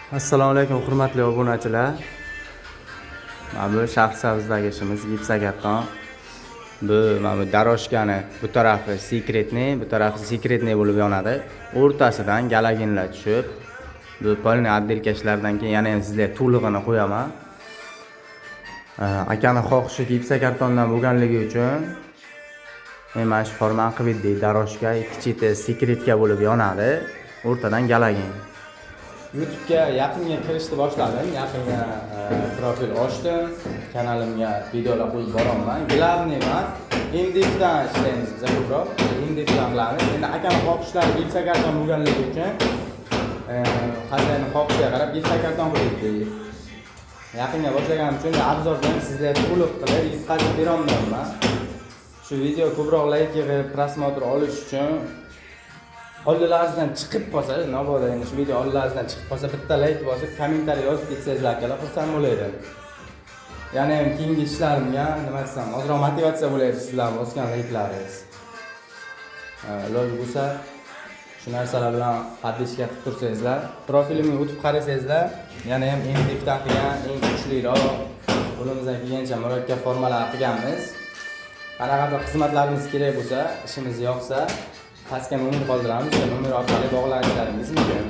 Assalomu alaykum, hurmatli obunachilar. Mana bu Shahrisabzdagi ishimiz, gipsokarton. Bu mana bu дорожка ni bu tarafi секретный, bu tarafi секретный bo'lib yonadi. O'rtasidan galogenlar tushib, bu полный отделка ishlaridan keyin yana ham sizlarga to'lig'ini qo'yaman. Akani xohishi gipsokartondan bo'lganligi uchun men mana shu formani qilib berdik. Дорожка ikki cheti секретка bo'lib yonadi, o'rtadan galogen. YouTube'ga yaqinga kirishni boshladim. Yaqinga profil ochdim. Kanalimga videolar qo'yib boraman. Главный man MDFdan ishlaymiz biz ko'proq. MDFdan qilamiz. Endi akani xohishlari gipsokarton bo'lganligi uchun хозяин xohishiga qarab gipsokarton qilib berdik. Yaqinga boshlaganim uchun обзор dan sizlarga to'liq qilib yetkazib berolmayapman. Shu video ko'proq layk yig'ib, просмотр olish uchun oldilaringizdan chiqib qolsa, mabodo endi shu video oldilaringizdan chiqib qolsa, bitta layk bosib, kommentariy yozib ketsangizlar, akalar, xursand bo'lar. Yana ham keyingi ishlarimga, nima desam, ozroq motivatsiya bo'laydi sizlarni bosgan layklaringiz. Iloji bo'lsa, shu narsalar bilan поддержка qilib tursangizlar, profilimga o'tib qarasangizlar, yana ham MDFdan qilgan eng kuchliroq, qo'limizdan kelgancha murakkab formalar qilganmiz. Qanaqadir xizmatlarimiz kerak bo'lsa, ishimiz yoqsa, pastga nomer qoldiramiz, o'sha nomer orqali bog'lanishlaringiz mumkin.